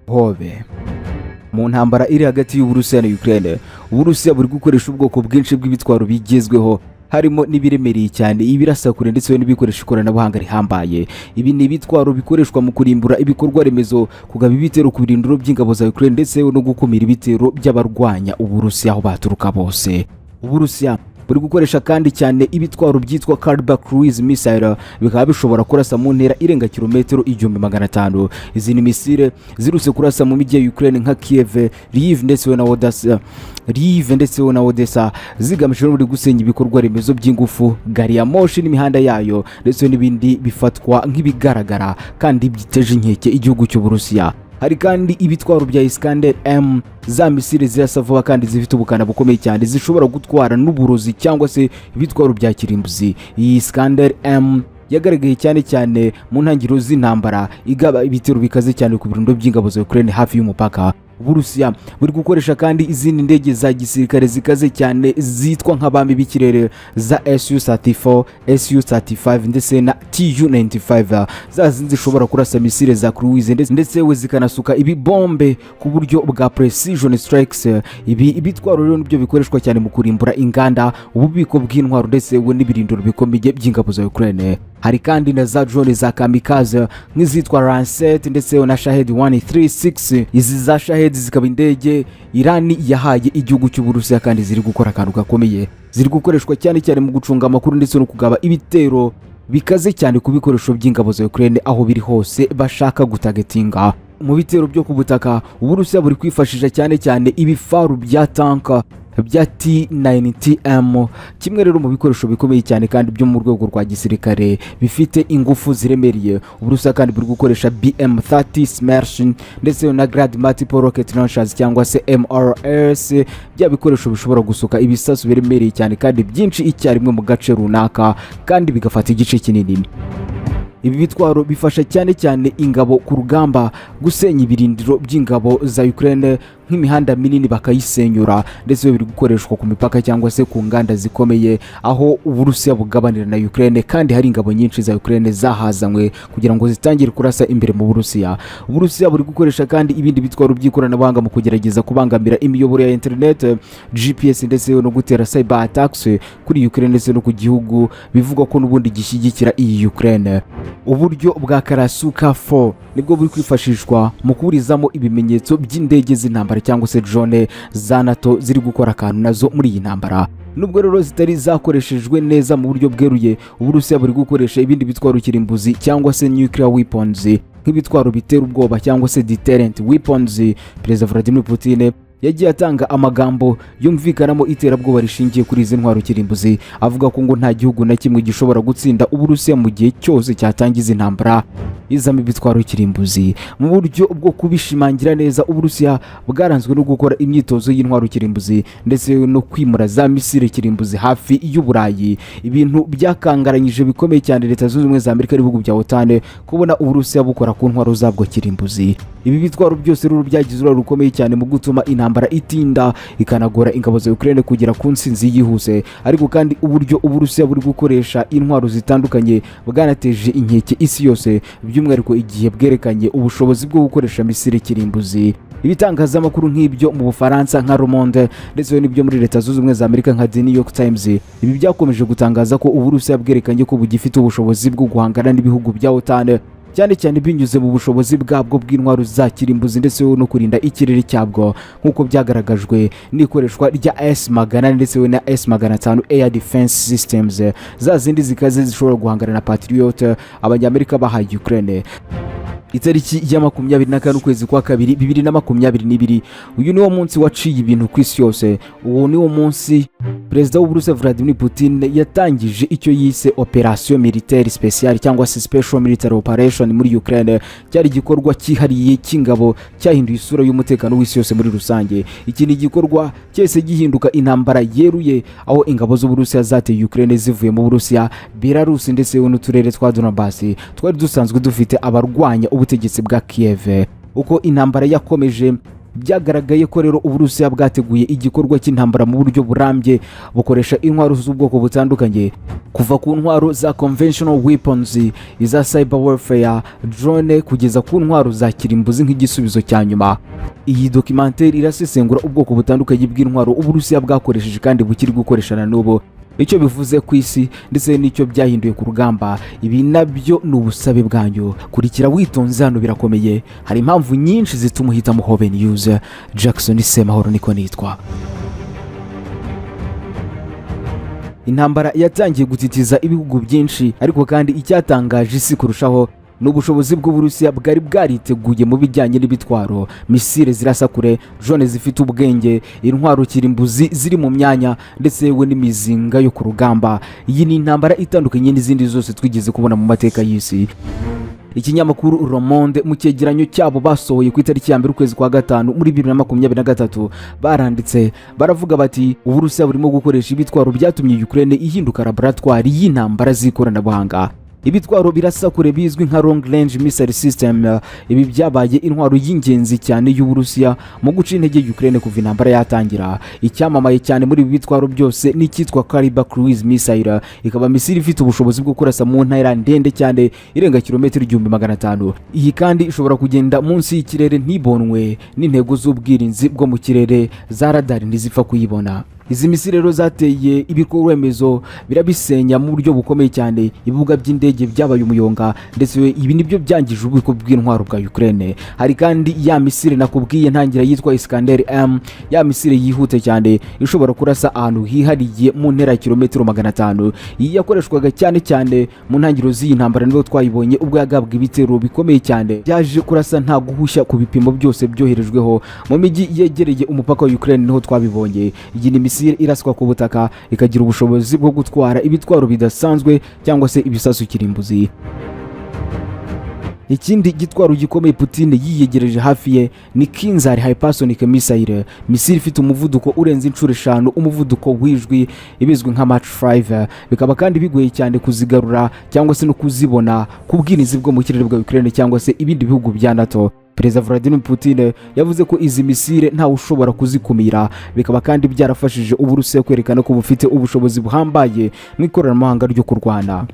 Hobe mu ntambara iri hagati y'Uburusiya na Ukraine, Uburusiya buri gukoresha ubwoko bwinshi bw'ibitwaro bigezweho, harimo n'ibiremereye cyane, ibirasa kure ndetse n'ibikoresha ikoranabuhanga rihambaye. Ibi ni ibitwaro bikoreshwa mu kurimbura ibikorwa remezo, kugaba ibitero ku birindiro by'ingabo za Ukraine ndetse no gukumira ibitero by'abarwanya Uburusiya aho baturuka bose. Uburusiya buri gukoresha kandi cyane ibitwaro byitwa Caliber Cruise Missile, bikaba bishobora kurasa mu ntera irenga kilometero 1500. Izi ni misile zirutse kurasa mu mijyi ya Ukraine nka Kiev, Lviv ndetse na Odessa, Lviv ndetse na Odessa, zigamije no gusenya ibikorwa remezo by'ingufu, gari ya moshi n'imihanda yayo, ndetse n'ibindi bifatwa nk'ibigaragara kandi byiteje inkeke igihugu cy'Uburusiya. Hari kandi ibitwaro bya Iskander M, za misile zirasa vuba kandi zifite ubukana bukomeye cyane, zishobora gutwara n'uburozi cyangwa se ibitwaro bya kirimbuzi. Iyi Iskander M yagaragaye cyane cyane mu ntangiriro z'intambara, igaba ibitero bikaze cyane ku birundo by'ingabo za Ukraine hafi y'umupaka. Uburusiya buri gukoresha kandi izindi ndege za gisirikare zikaze cyane zitwa nk'abami b'ikirere, za Su-34, Su-35 ndetse na Tu-95, za zindi zishobora kurasa misile za cruise ndetse we zikanasuka ibibombe ku buryo bwa precision strikes. Ibi bitwaro rero nibyo bikoreshwa cyane mu kurimbura inganda, ububiko bw'intwaro ndetse we n'ibirindiro bikomeye by'ingabo za Ukraine. Hari kandi na za drone za kamikaze nk'izitwa Lancet ndetse na Shahed 136. Izi za Shahed zikaba indege Irani yahaye igihugu cy'Uburusiya kandi ziri gukora akantu gakomeye. Ziri gukoreshwa cyane cyane mu gucunga amakuru ndetse no kugaba ibitero bikaze cyane ku bikoresho by'ingabo za Ukraine aho biri hose bashaka gutargetinga. Mu bitero byo ku butaka, Uburusiya buri kwifashisha cyane cyane ibifaru bya tanka bya T90M, kimwe rero mu bikoresho bikomeye cyane kandi byo mu rwego rwa gisirikare bifite ingufu ziremereye. Uburusiya kandi buri gukoresha BM30 Smerch ndetse na Grad Multiple Rocket Launchers cyangwa se MRS, bya bikoresho bishobora gusuka ibisasu biremereye cyane kandi byinshi icyarimwe mu gace runaka kandi bigafata igice kinini. Ibi bitwaro bifasha cyane cyane ingabo ku rugamba gusenya ibirindiro by'ingabo za Ukraine, nk'imihanda minini bakayisenyura, ndetse biri gukoreshwa ku mipaka cyangwa se ku nganda zikomeye aho Uburusiya bugabanira na Ukraine, kandi hari ingabo nyinshi za Ukraine zahazanywe kugira ngo zitangire kurasa imbere mu Burusiya. Uburusiya buri gukoresha kandi ibindi bitwaro by'ikoranabuhanga mu kugerageza kubangamira imiyoboro ya internet, GPS ndetse no gutera cyber attacks kuri Ukraine ndetse no ku gihugu bivugwa ko n'ubundi gishyigikira iyi Ukraine. Uburyo bwa Krasukha 4 nibwo buri kwifashishwa mu kuburizamo ibimenyetso by'indege z'intambara cyangwa se drone za NATO ziri gukora akantu nazo muri iyi ntambara. Nubwo rero zitari zakoreshejwe neza mu buryo bweruye, Uburusiya buri gukoresha ibindi bitwaro kirimbuzi cyangwa se nuclear weapons nk'ibitwaro bitera ubwoba cyangwa se deterrent weapons. Perezida Vladimir Putin yagiye atanga amagambo yumvikanamo iterabwoba rishingiye kuri izi ntwaro kirimbuzi, avuga ko ngo nta gihugu na kimwe gishobora gutsinda Uburusiya mu gihe cyose cyatangiza intambara izamo ibitwaro kirimbuzi. Mu buryo bwo kubishimangira neza, Uburusiya bwaranzwe no gukora imyitozo y'intwaro kirimbuzi ndetse no kwimura za misile kirimbuzi hafi y'Uburayi, ibintu byakangaranyije bikomeye cyane Leta Zunze Ubumwe za Amerika n'ibihugu bya OTAN kubona Uburusiya bukora ku ntwaro zabwo kirimbuzi. Ibi bitwaro byose rero byagize uruhare rukomeye cyane mu gutuma intambara itinda, ikanagora ingabo za Ukraine kugera ku ntsinzi yihuse. Ariko kandi uburyo Uburusiya buri gukoresha intwaro zitandukanye bwanateje inkeke isi yose, by'umwihariko igihe bwerekanye ubushobozi bwo gukoresha misile kirimbuzi. Ibitangazamakuru nk'ibyo mu Bufaransa nka Le Monde ndetse n'ibyo muri Leta Zunze Ubumwe za Amerika nka The New York Times, ibi byakomeje gutangaza ko Uburusiya bwerekanye ko bugifite ubushobozi bwo guhangana n'ibihugu bya OTAN, cyane cyane binyuze mu bushobozi bwabwo bw'intwaro za kirimbuzi ndetse no kurinda ikirere cyabwo, nk'uko byagaragajwe n'ikoreshwa rya S-400 ndetse na S-500 air defense systems, za zindi zikaze zishobora guhangana na Patriot Abanyamerika bahaye Ukraine. Itariki ya 24 ukwezi kwa kabiri 2022, uyu niwo munsi waciye ibintu ku isi yose. Uwo niwo munsi Perezida w'Uburusiya Vladimir Putin yatangije icyo yise opération militaire spéciale cyangwa se special military operation muri Ukraine. Cyari igikorwa cyihariye cy'ingabo cyahinduye isura y'umutekano w'isi yose muri rusange. Iki ni igikorwa cyese gihinduka intambara yeruye, aho ingabo z'Uburusiya zateye Ukraine zivuye mu Burusiya, Belarus ndetse n'uturere twa Donbass twari dusanzwe dufite abarwanya ubutegetsi bwa Kiev. Uko intambara yakomeje Byagaragaye ko rero Uburusiya bwateguye igikorwa cy'intambara mu buryo burambye, bukoresha intwaro z'ubwoko butandukanye, kuva ku ntwaro za conventional weapons, iza cyber warfare, drone, kugeza ku ntwaro za kirimbuzi nk'igisubizo cya nyuma. Iyi documentaire irasesengura ubwoko butandukanye bw'intwaro Uburusiya bwakoresheje kandi bukiri gukoresha na n'ubu, icyo bivuze ku isi ndetse n'icyo byahinduye ku rugamba. Ibi nabyo ni ubusabe bwanyu. Kurikira witonze, hano birakomeye. Hari impamvu nyinshi zituma uhitamo Hobe News. Jackson Semahoro niko nitwa. Intambara yatangiye gutitiza ibihugu byinshi, ariko kandi icyatangaje isi kurushaho ni ubushobozi bw'Uburusiya bwari bwariteguye mu bijyanye n'ibitwaro: misile zirasa kure, drone zifite ubwenge, intwaro kirimbuzi ziri mu myanya, ndetse yewe n'imizinga yo ku rugamba. Iyi ni intambara itandukanye n'izindi zose twigeze kubona mu mateka y'isi. Ikinyamakuru Le Monde, mu cyegeranyo cyabo basohoye ku itariki ya 1 ukwezi kwa gatanu muri 2023, baranditse baravuga bati: "Uburusiya burimo gukoresha ibitwaro byatumye Ukraine ihinduka laboratwari y'intambara z'ikoranabuhanga." Ibitwaro birasa kure bizwi nka long range missile system, ibi byabaye intwaro y'ingenzi cyane y'Uburusiya mu guca intege Ukraine kuva intambara yatangira. Icyamamaye cyane muri ibi bitwaro byose ni icyitwa Caliber cruise missile, ikaba misile ifite ubushobozi bwo kurasa mu ntera ndende cyane irenga kilometero 1500. Iyi kandi ishobora kugenda munsi y'ikirere ntibonwe n'intego z'ubwirinzi bwo mu kirere za radari, ntizipfa kuyibona. Izi misile rero zateye ibikorwa remezo birabisenya mu buryo bukomeye cyane, ibibuga by'indege byabaye umuyonga, ndetse ibi nibyo byangije ububiko bw'intwaro bwa Ukraine. Hari kandi ya misile nakubwiye ntangira yitwa Iskander M, ya misile yihuta cyane ishobora kurasa ahantu hihariye mu ntera ya kilometero 500. Iyi yakoreshwaga cyane cyane mu ntangiriro z'iyi ntambara, nibwo twayibonye ubwo yagabwa ibitero bikomeye cyane byaje kurasa nta guhushya ku bipimo byose byoherejweho mu mijyi yegereye umupaka wa Ukraine, niho twabibonye. Iyi ni misile iraswa ku butaka, ikagira ubushobozi bwo gutwara ibitwaro bidasanzwe cyangwa se ibisasu kirimbuzi. Ikindi gitwaro gikomeye Putin yiyegereje hafi ye ni Kinzhal hypersonic missile, misile ifite umuvuduko urenze inshuro 5 umuvuduko w'ijwi, ibizwi nka Mach 5. Bikaba kandi bigoye cyane kuzigarura cyangwa se no kuzibona ku bwirinzi bwo mu kirere bwa Ukraine cyangwa se ibindi bihugu bya NATO. Perezida Vladimir Putin yavuze ko izi misile ntawe ushobora kuzikumira, bikaba kandi byarafashije Uburusiya kwerekana ko bufite ubushobozi buhambaye mu ikoranabuhanga ryo kurwana.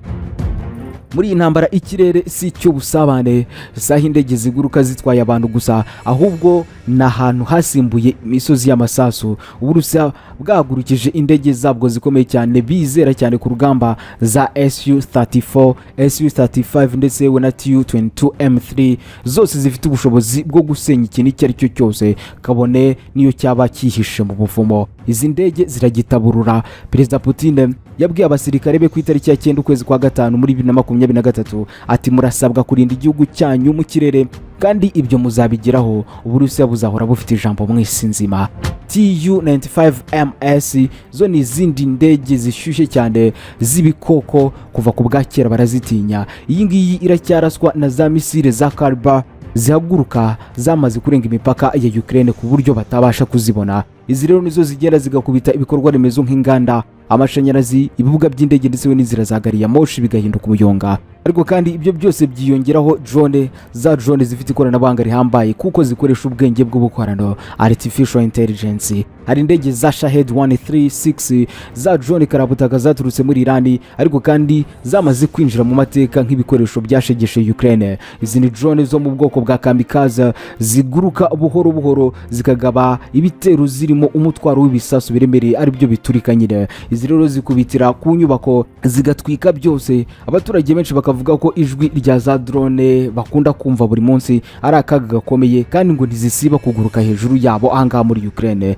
Muri iyi ntambara ikirere si icy'ubusabane, si aho indege ziguruka zitwaye abantu gusa, ahubwo ni ahantu hasimbuye imisozi y'amasasu. Uburusiya bwahagurukije indege zabwo zikomeye cyane bizera cyane ku rugamba za Su 34, Su 35 ndetse yewe na Tu 22 M3, zose zifite ubushobozi bwo gusenya ikintu icyo ari cyo cyose, kabone n'iyo cyaba cyihishe mu buvumo. Izi ndege ziragitaburura. Perezida Putin yabwiye abasirikare be ku itariki ya 9 ukwezi kwa gatanu muri 2023 ati: "Murasabwa kurinda igihugu cyanyu mu kirere, kandi ibyo muzabigeraho. Uburusiya buzahora bufite ijambo mu isi nzima." Tu 95 MS zo ni izindi ndege zishyushye cyane z'ibikoko, kuva ku bwa kera barazitinya. Iyi ngiyi iracyaraswa na za misile za Caliber zihaguruka zamaze kurenga imipaka ya Ukraine ku buryo batabasha kuzibona. Izi rero nizo zigenda zigakubita ibikorwa remezo nk'inganda, amashanyarazi, ibibuga by'indege ndetse n'inzira za gari ya moshi, bigahinduka umuyonga. Ariko kandi ibyo byose byiyongeraho drone, za drone zifite ikoranabuhanga rihambaye kuko zikoresha ubwenge bw'ubukorano, artificial intelligence. Hari indege za Shahed 136, za drone karabutaka zaturutse muri Irani, ariko kandi zamaze kwinjira mu mateka nk'ibikoresho byashegeshe Ukraine. Izi ni drone zo mu bwoko bwa kamikaze, ziguruka buhoro buhoro zikagaba ibitero zirimo umutwaro w'ibisasu biremereye, aribyo biturika nyine. Izi rero zikubitira ku nyubako zigatwika byose. Abaturage benshi bakavuga ko ijwi rya za drone bakunda kumva buri munsi ari akaga gakomeye, kandi ngo ntizisiba kuguruka hejuru yabo ahangaha muri Ukraine.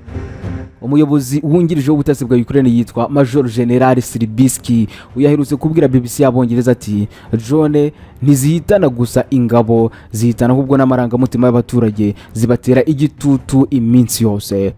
Umuyobozi wungirije w'ubutasi bwa Ukraine yitwa Major General Sirbiski, uyaherutse kubwira BBC y'Abongereza ati: "Drone ntizihitana gusa ingabo, zihitana ahubwo n'amarangamutima y'abaturage, zibatera igitutu iminsi yose."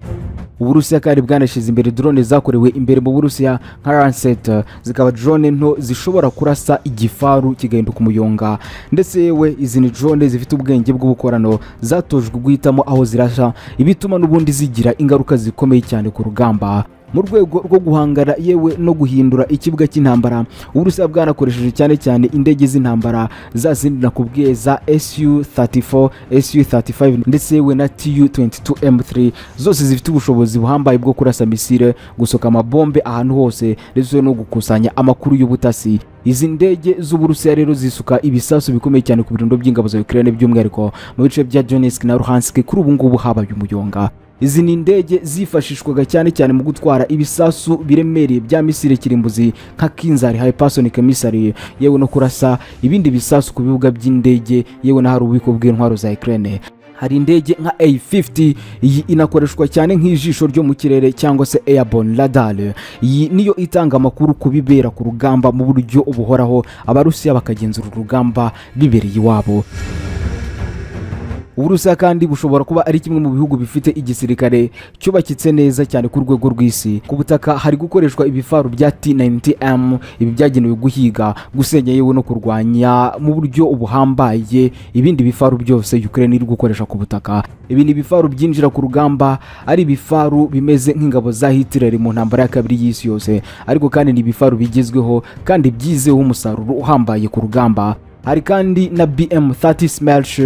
Uburusiya kandi bwanashyize imbere drone zakorewe imbere mu Burusiya nka Lancet, zikaba drone nto zishobora kurasa igifaru kigahinduka umuyonga. Ndetse yewe izi ni drone zifite ubwenge bw'ubukorano, zatojwe guhitamo aho zirasha, ibituma n'ubundi zigira ingaruka zikomeye cyane ku rugamba. Mu rwego rwo guhangana yewe no guhindura ikibuga cy'intambara, Uburusiya bwanakoresheje cyane cyane indege z'intambara za zindi nakubwiye za Su 34, Su 35 ndetse yewe na Tu 22 M3, zose zifite ubushobozi buhambaye bwo kurasa misile, gusoka amabombe ahantu hose ndetse no gukusanya amakuru y'ubutasi. Izi ndege z'Uburusiya rero zisuka ibisasu bikomeye cyane ku birundo by'ingabo za Ukraine, by'umwihariko mu bice bya Donetsk na Luhansk. Kuri ubu ngubu habaye umuyonga. Izi ni indege zifashishwaga cyane cyane mu gutwara ibisasu biremereye bya misile kirimbuzi nka Kinzhal hypersonic missile, yewe no kurasa ibindi bisasu ku bibuga by'indege yewe n'ahari ububiko bw'intwaro za Ukraine. Hari indege nka A50, iyi inakoreshwa cyane nk'ijisho ryo mu kirere cyangwa se airborne radar. Iyi niyo itanga amakuru ku bibera ku rugamba mu buryo buhoraho, Abarusiya bakagenzura urugamba bibereye iwabo. Uburusiya kandi bushobora kuba ari kimwe mu bihugu bifite igisirikare cyubakitse neza cyane ku rwego rw'isi. Ku butaka hari gukoreshwa ibifaru bya T90M, ibi byagenewe guhiga, gusenya yewe no kurwanya mu buryo buhambaye ibindi bifaru byose Ukraine iri gukoresha ku butaka. Ibi ni ibifaru byinjira ku rugamba ari ibifaru bimeze nk'ingabo za Hitler mu ntambara ya kabiri y'isi yose, ariko kandi ni ibifaru bigezweho kandi byizeho umusaruro uhambaye ku rugamba. Hari kandi na BM30 Smerch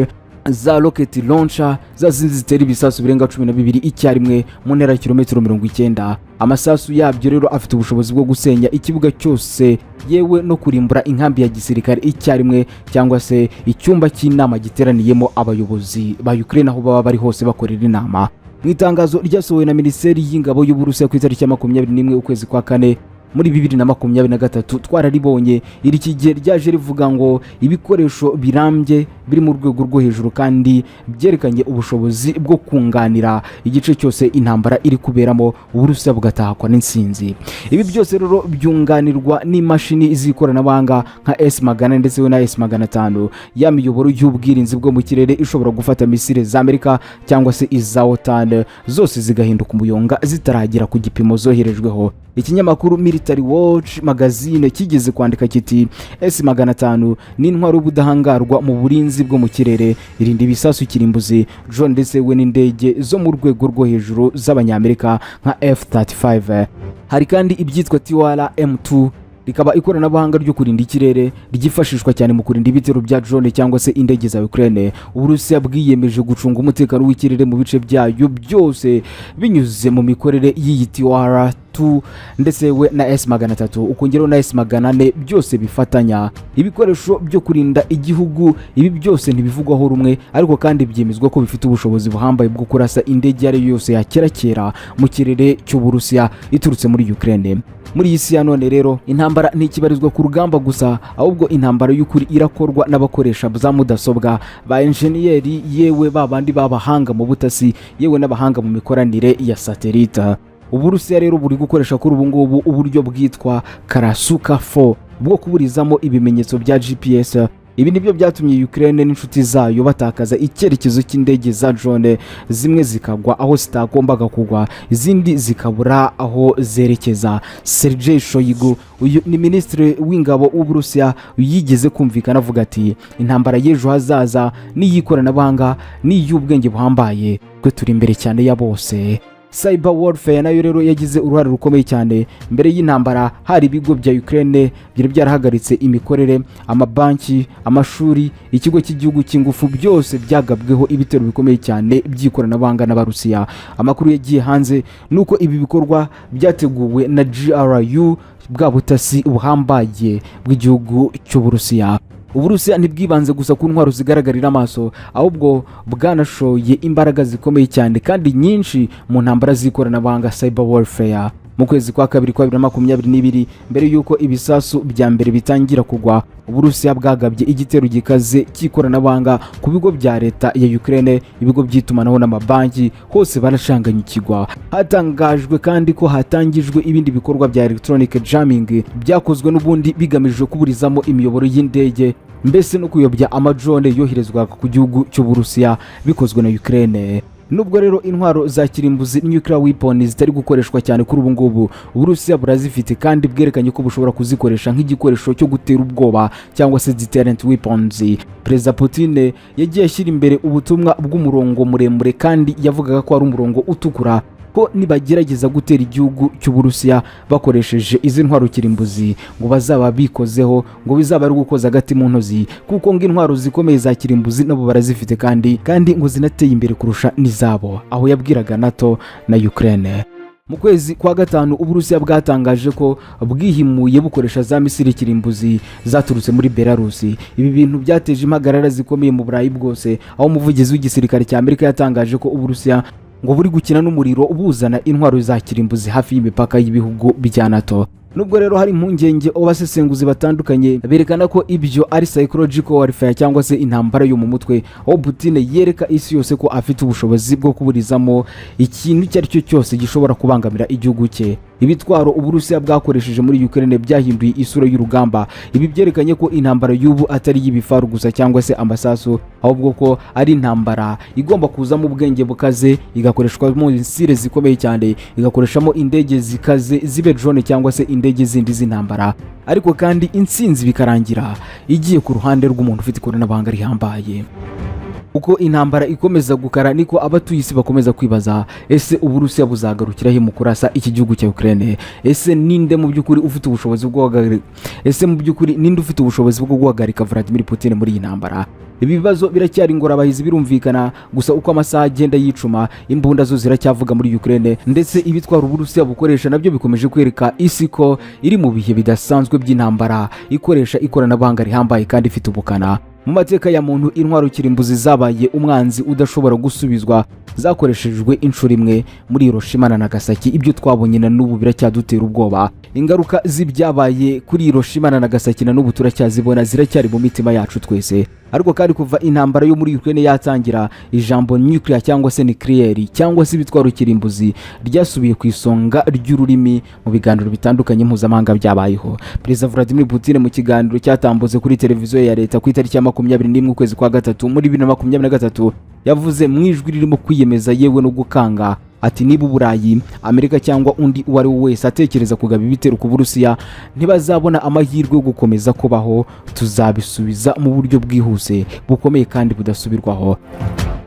za rocket launcher, za zindi zitera ibisasu birenga 12 icyarimwe mu ntera ya kilometero 90. Amasasu yabyo rero afite ubushobozi bwo gusenya ikibuga cyose yewe no kurimbura inkambi ya gisirikare icyarimwe, cyangwa se icyumba cy'inama giteraniyemo abayobozi ba Ukraine aho baba bari hose bakorera inama. Mu itangazo ryasohowe na Minisiteri y'Ingabo y'Uburusiya ku itariki ya 21 ukwezi kwa kane muri 2023, twararibonye iri kigihe ryaje rivuga ngo ibikoresho birambye biri mu rwego rwo hejuru kandi byerekanye ubushobozi bwo kunganira igice cyose intambara iri kuberamo, Uburusiya bugatahakwa n'intsinzi. Ibi byose rero byunganirwa n'imashini z'ikoranabuhanga nka S 400 ndetse na S 500, ya miyoboro y'ubwirinzi bwo mu kirere ishobora gufata misile za Amerika cyangwa se iza OTAN zose zigahinduka umuyonga zitaragera ku gipimo zoherejweho. Ikinyamakuru Military Watch Magazine kigeze kwandika kiti: "S 500 ni intwaro y'ubudahangarwa mu burinzi bwo mu kirere, irinda ibisasu kirimbuzi, drone ndetse we n'indege zo mu rwego rwo hejuru z'Abanyamerika nka F35." Hari kandi ibyitwa Tor M2, rikaba ikoranabuhanga ryo kurinda ikirere ryifashishwa cyane mu kurinda ibitero bya drone cyangwa se indege za Ukraine. Uburusiya bwiyemeje gucunga umutekano w'ikirere mu bice byayo byose binyuze mu mikorere y'iyi Tor 2 ndetse we na S 300, ukongeraho na S 400, byose bifatanya ibikoresho byo kurinda igihugu. Ibi byose ntibivugwaho rumwe, ariko kandi byemezwa ko bifite ubushobozi buhambaye bwo kurasa indege iyo ari yo yose yakerakera mu kirere cy'Uburusiya iturutse muri Ukraine. Muri iyi si ya none rero, intambara ntikibarizwa ku rugamba gusa, ahubwo intambara y'ukuri irakorwa n'abakoresha za mudasobwa, ba enjeniyeri, yewe ba bandi b'abahanga mu butasi, yewe n'abahanga mu mikoranire ya satelita. Uburusiya rero buri gukoresha kuri ubu ngubu uburyo bwitwa Krasukha 4 bwo kuburizamo ibimenyetso bya GPS. Ibi nibyo byatumye Ukraine n'inshuti zayo batakaza icyerekezo cy'indege za drone, zimwe zikagwa aho zitagombaga kugwa, izindi zikabura aho zerekeza. Sergei Shoigu, uyu ni Minisitiri w'Ingabo w'Uburusiya, yigeze kumvikana avuga ati: "Intambara y'ejo hazaza n'iy'ikoranabuhanga n'iy'ubwenge buhambaye, twe turi imbere cyane ya bose." Cyber warfare nayo rero yagize uruhare rukomeye cyane. Mbere y'intambara hari ibigo bya Ukraine byari byarahagaritse imikorere: amabanki, amashuri, ikigo cy'igihugu cy'ingufu, byose byagabweho ibitero bikomeye cyane by'ikoranabuhanga n'Abarusiya. Amakuru yagiye hanze ni uko ibi bikorwa byateguwe na GRU, bwa butasi buhambaye bw'igihugu cy'Uburusiya. Uburusiya ntibwibanze gusa ku ntwaro zigaragarira amaso, ahubwo bwanashoye imbaraga zikomeye cyane kandi nyinshi mu ntambara z'ikoranabuhanga, cyber warfare. Mu kwezi kwa kabiri kwa 2022, mbere y'uko ibisasu bya mbere bitangira kugwa, Uburusiya bwagabye igitero gikaze cy'ikoranabuhanga ku bigo bya leta ya Ukraine, ibigo by'itumanaho n'amabanki, hose baracanganyikirwa. Hatangajwe kandi ko hatangijwe ibindi bikorwa bya electronic jamming byakozwe n'ubundi bigamije kuburizamo imiyoboro y'indege, mbese no kuyobya amadrone yoherezwaga ku gihugu cy'Uburusiya, bikozwe na Ukraine. Nubwo rero intwaro za kirimbuzi, nuclear weapon, zitari gukoreshwa cyane kuri ubu ngubu, Uburusiya burazifite kandi bwerekanye ko bushobora kuzikoresha nk'igikoresho cyo gutera ubwoba cyangwa se deterrent weapons. Perezida Putin yagiye ashyira imbere ubutumwa bw'umurongo muremure, kandi yavugaga ko ari umurongo utukura. ko nibagerageza gutera igihugu cy'Uburusiya bakoresheje izi ntwaro kirimbuzi, ngo bazaba bikozeho, ngo bizaba ari gukoza agati mu ntozi, kuko ngo intwaro zikomeye za kirimbuzi nabo barazifite kandi ngo zinateye imbere kurusha n'izabo. Aho yabwiraga NATO na Ukraine. Mu kwezi kwa gatanu, Uburusiya bwatangaje ko bwihimuye bukoresha za misile kirimbuzi zaturutse muri Belarusi. Ibi bintu byateje impagarara zikomeye mu Burayi bwose, aho umuvugizi w'igisirikare cya Amerika yatangaje ko Uburusiya ngo buri gukina n'umuriro, buzana intwaro za kirimbuzi hafi y'imipaka y'ibihugu bya NATO. Nubwo rero hari impungenge, abasesenguzi batandukanye berekana ko ibyo ari psychological warfare, cyangwa se intambara yo mu mutwe, aho Putin yereka isi yose ko afite ubushobozi bwo kuburizamo ikintu icyo ari cyo cyose gishobora kubangamira igihugu cye. Ibitwaro Uburusiya bwakoresheje muri Ukraine byahinduye isura y'urugamba. Ibi byerekanye ko intambara y'ubu atari iy'ibifaru gusa cyangwa se amasasu, ahubwo ko ari intambara igomba kuzamo ubwenge bukaze, igakoreshwamo misile zikomeye cyane, igakoreshamo indege zikaze, zibe drone cyangwa se indege zindi z'intambara, ariko kandi intsinzi bikarangira igiye ku ruhande rw'umuntu ufite ikoranabuhanga rihambaye. Uko intambara ikomeza gukara, niko abatuye isi bakomeza kwibaza: ese Uburusiya buzagarukira he mu kurasa iki gihugu cya Ukraine? Ese ninde mu by'ukuri ufite ubushobozi bwo guhagarika ese mu by'ukuri ninde ufite ubushobozi bwo guhagarika Vladimir Putin muri iyi ntambara? Ibi bibazo biracyari ingorabahizi, birumvikana. Gusa uko amasaha agenda yicuma, imbunda zo ziracyavuga muri Ukraine, ndetse ibitwara Uburusiya bukoresha nabyo bikomeje kwereka isi ko iri mu bihe bidasanzwe by'intambara ikoresha ikoranabuhanga rihambaye kandi ifite ubukana. Mu mateka ya muntu, intwaro kirimbuzi zabaye umwanzi udashobora gusubizwa zakoreshejwe inshuro imwe muri Hiroshima na Nagasaki. Ibyo twabonye na n'ubu biracyadutera ubwoba. Ingaruka z'ibyabaye kuri Hiroshima na Nagasaki na n'ubu turacyazibona, ziracyari mu mitima yacu twese. Ariko kandi, kuva intambara yo muri Ukraine yatangira, ijambo nuclear cyangwa se nuclear cyangwa se ibitwaro kirimbuzi ryasubiye ku isonga ry'ururimi mu biganiro bitandukanye mpuzamahanga byabayeho. Perezida Vladimir Putin, mu kiganiro cyatambutse kuri televiziyo ya leta ku itariki ya 21 ukwezi kwa gatatu muri 2023, yavuze mu ijwi ririmo kwiyemeza yewe no gukanga ati: "Niba Uburayi, Amerika cyangwa undi uwo ari we wese atekereza kugaba ibitero ku Burusiya, ntibazabona amahirwe yo gukomeza kubaho. Tuzabisubiza mu buryo bwihuse, bukomeye kandi budasubirwaho."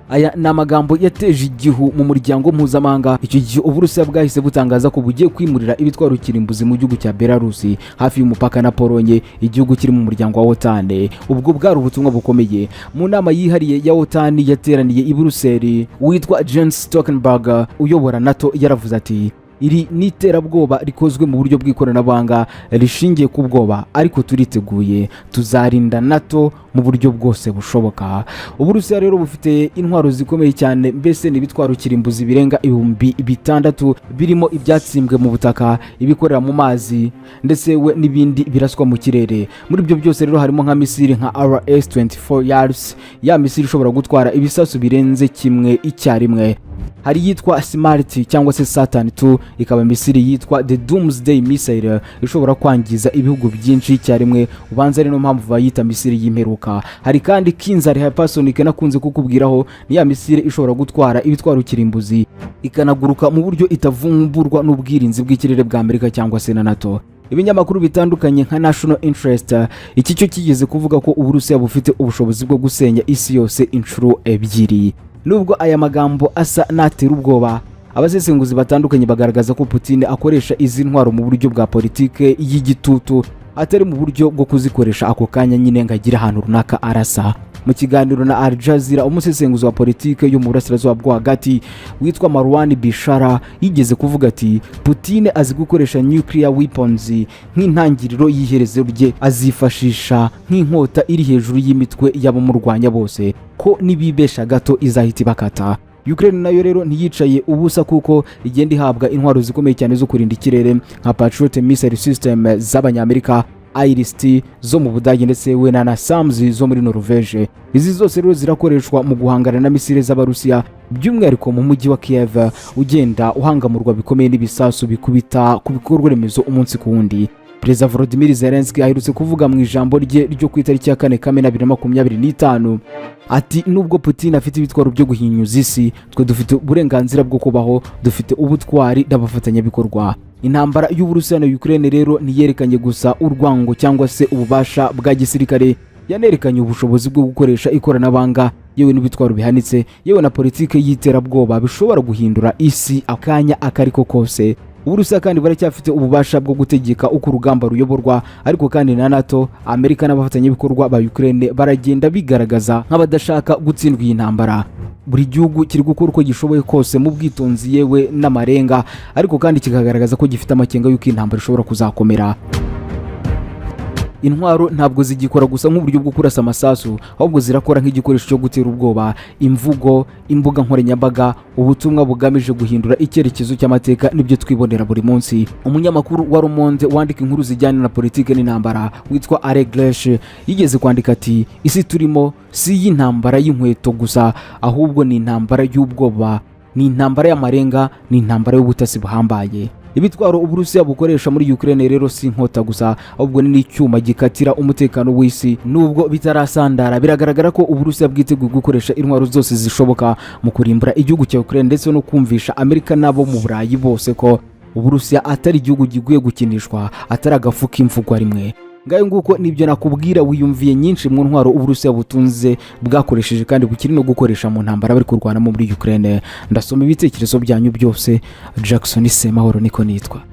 Aya ni amagambo yateje igihu mu muryango mpuzamahanga. Icyo gihe Uburusiya bwahise butangaza ko bugiye kwimurira ibitwaro kirimbuzi mu gihugu cya Belarusi, hafi y'umupaka na Polonye, igihugu kiri mu muryango wa OTAN. Ubwo bwari ubutumwa bukomeye. Mu nama yihariye ya OTAN yateraniye i Buruseli, witwa Jens Stoltenberg uyobora NATO yaravuze ati: "Iri ni iterabwoba rikozwe mu buryo bw'ikoranabuhanga rishingiye ku bwoba, ariko turiteguye, tuzarinda NATO mu buryo bwose bushoboka." Uburusiya rero bufite intwaro zikomeye cyane, mbese ni ibitwaro kirimbuzi birenga 6000, birimo ibyatsimbwe mu butaka, ibikorera mu mazi, ndetse we n'ibindi biraswa mu kirere. Muri ibyo byose rero harimo nka misile nka RS-24 Yars, ya misile ishobora gutwara ibisasu birenze kimwe icyarimwe. Hari iyitwa Smerch cyangwa se Satan 2, ikaba misile yitwa the Doomsday Missile, ishobora kwangiza ibihugu byinshi icyarimwe. Ubanza ari no mpamvu bayita misile y'imperuka. Hari kandi Kinzhal hypersonic nakunze kukubwiraho, ni ya misile ishobora gutwara ibitwaro kirimbuzi ikanaguruka mu buryo itavumburwa n'ubwirinzi bw'ikirere bwa Amerika cyangwa se na NATO. Ibinyamakuru bitandukanye nka National Interest, iki cyo kigeze kuvuga ko Uburusiya bufite ubushobozi bwo gusenya isi yose inshuro ebyiri. Nubwo aya magambo asa n'atera ubwoba, abasesenguzi batandukanye bagaragaza ko Putin akoresha izi ntwaro mu buryo bwa politike y'igitutu, atari mu buryo bwo kuzikoresha ako kanya nyine ngo agire ahantu runaka arasa. Mu kiganiro na Al Jazeera, umusesenguzi wa politike yo mu Burasirazuba bwo Hagati witwa Marwan Bishara yigeze kuvuga ati: "Putin azi gukoresha nuclear weapons nk'intangiriro y'iherezo rye, azifashisha nk'inkota iri hejuru y'imitwe y'abamurwanya bose, ko nibibesha gato izahita ibakata." Ukraine nayo rero ntiyicaye ubusa, kuko igenda ihabwa intwaro zikomeye cyane zo kurinda ikirere nka Patriot missile system z'Abanyamerika, IRIS-T zo mu Budage, ndetse we na NASAMS zo muri Norvège. Izi zose rero zirakoreshwa mu guhangana na misile z'Abarusiya, by'umwihariko mu mujyi wa Kiev ugenda uhangamurwa bikomeye n'ibisasu bikubita ku bikorwa remezo umunsi ku wundi. Perezida Volodymyr Zelensky aherutse kuvuga mu ijambo rye ryo ku itariki ya 4 Kamena 2025 ati: "Nubwo Putin afite ibitwaro byo guhinyuza isi, twe dufite uburenganzira bwo kubaho, dufite ubutwari n'abafatanyabikorwa." Intambara y'Uburusiya na Ukraine rero ntiyerekanye gusa urwango cyangwa se ububasha bwa gisirikare. Yanerekanye ubushobozi bwo gukoresha ikoranabuhanga, yewe n'ibitwaro bihanitse, yewe na politiki y'iterabwoba bishobora guhindura isi akanya akariko kose. Uburusiya kandi buracyafite ububasha bwo gutegeka uko urugamba ruyoborwa. Ariko kandi na NATO, Amerika n'abafatanyabikorwa ba Ukraine baragenda bigaragaza nk'abadashaka gutsindwa iyi ntambara. Buri gihugu kiri gukora uko gishoboye kose mu bwitonzi, yewe n'amarenga, ariko kandi kikagaragaza ko gifite amakenga y'uko intambara ishobora kuzakomera. Intwaro ntabwo zigikora gusa nk'uburyo bwo kurasa amasasu, ahubwo zirakora nk'igikoresho cyo gutera ubwoba. Imvugo, imbuga nkoranyambaga, ubutumwa bugamije guhindura icyerekezo cy'amateka, nibyo twibonera buri munsi. Umunyamakuru wa Le Monde wandika inkuru zijyanye na politiki n'intambara witwa Alain Gresh yigeze kwandika ati: "Isi turimo si iy'intambara y'inkweto gusa, ahubwo ni intambara y'ubwoba, ni intambara y'amarenga, ni intambara y'ubutasi buhambaye." Ibitwaro Uburusiya bukoresha muri Ukraine rero si inkota gusa, ahubwo ni n'icyuma gikatira umutekano w'isi. Nubwo bitarasandara, biragaragara ko Uburusiya bwiteguye gukoresha intwaro zose zishoboka mu kurimbura igihugu cya Ukraine, ndetse no kumvisha Amerika n'abo mu Burayi bose ko Uburusiya atari igihugu gikwiye gukinishwa, atari agafu k'imvugwa rimwe. Ngayo nguko, nibyo nakubwira. Wiyumviye nyinshi mu ntwaro Uburusiya butunze, bwakoresheje kandi bukiri no gukoresha mu ntambara bari kurwanamo muri Ukraine. Ndasoma ibitekerezo byanyu byose. Jackson Semahoro niko nitwa.